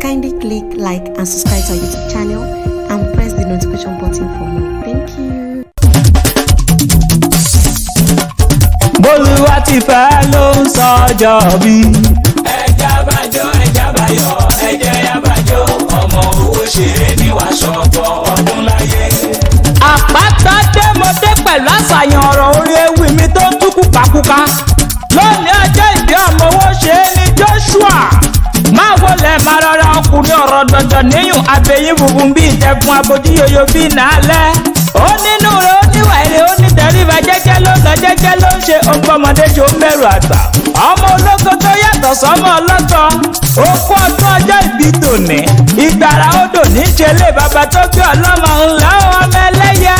Kindly click like and subscribe to our YouTube channel and press the notification button for more. Thank you. Bólúwa ti fẹ́ ló ń sọjọ́ bí. Ẹja bàjọ́, ẹja bàyọ̀, ẹjẹ́ abàjọ́, ọmọ owó ṣe é ní wàṣọpọ̀ ọdún láyé. Àpáta dé, mo dé pẹ̀lú àṣàyàn ọ̀rọ̀ orí ewì mi tó ń tú kúkakúka. Lónìí ọjọ́ ìbí ọmọ owó ṣe é ní Joshua. Máa wọlé, máa rọra, ọkùnrin ọ̀rọ̀ dandan níyùn, abẹ́yín funfun bíi ìtẹ̀kùn, abojú yoyo bíi nàálẹ́. Ó nínú rẹ̀, ó níwà èrè, ó ní tẹríba, jẹ́jẹ́ ló ń lọ, jẹ́jẹ́ ló ń ṣe, ó ń gbọ́mọdé ṣe, ó ń bẹ̀rù àgbà. Ọmọ ológo tó yàtọ̀ sọ́mọ ọlọ́tọ̀, ó kú ọdún ọjọ́ ìbí tòní. Ìgbàrà odò ní í ṣe lé bàbá tó gbé ọlọ́mọ ńlá, ọmọ ẹlẹ́yẹ.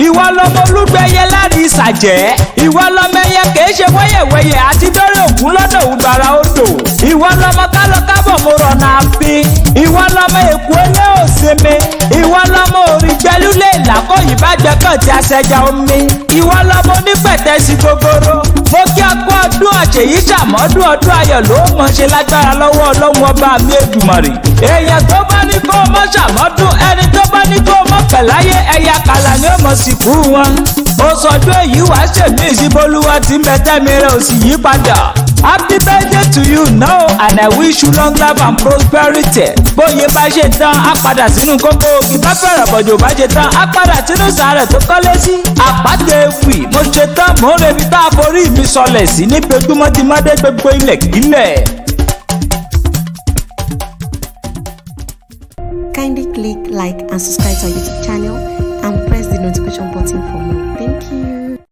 Ìwọ lọmọ olúgbẹyẹ láti ìsàjẹ́. Ìwọ lọmọ ẹyẹ kìí ṣe wẹ́yẹ̀wẹ́yẹ̀ àti dórí òkun lọ́dọ̀ ògbàrà odò. Ìwọ lọmọ kálọ kábọ̀ mo rọ̀nà àfin. Ìwọ lọmọ èkó lé òsinmi. Ìwọ lọmọ òrìgbẹ́lúlé ìlàkọ̀yìn bá jẹ kàn tí aṣẹja omi. Ìwọ lọmọ onípẹ̀tẹ́sí gogoro. Mo kí ọkọ ọdún àṣeyí ṣàmọ́dún, ọdún ayọ̀ ló mọ̀ ṣe lágbára lọ́wọ́ Ọlọ́run ọba mi Èdùmàrè. Èèyàn tó bá ní kó mọ́ ṣàmọ́dún, ẹni tó bá ní kó mọ́ pẹ̀láyé, ẹ̀yà kàlà ni ó mọ̀ sìnkú wọn. Ó sọdún èyí wàá ṣèmí ìsìnbolúwa tí ń bẹ tẹ́mi rẹ̀ ò sì yí padà. Happy birthday to you now and I wish you long life and prosperity. Bóyá bá ṣe tán, á padà sínú kókó ògì, bá fẹ̀rẹ̀ bọ̀jọ̀ bá ṣe tán, á padà sínú sàárẹ̀ tó kọ́lé sí. Àpáta ewì, mo ṣe tán, mò ń rebi tá a forí mi sọlẹ̀ sí níbi ojúmọ́ ti má dé gbogbo ilẹ̀ kílẹ̀. Kindly click like and subscribe to our YouTube channel and press the notification button for more.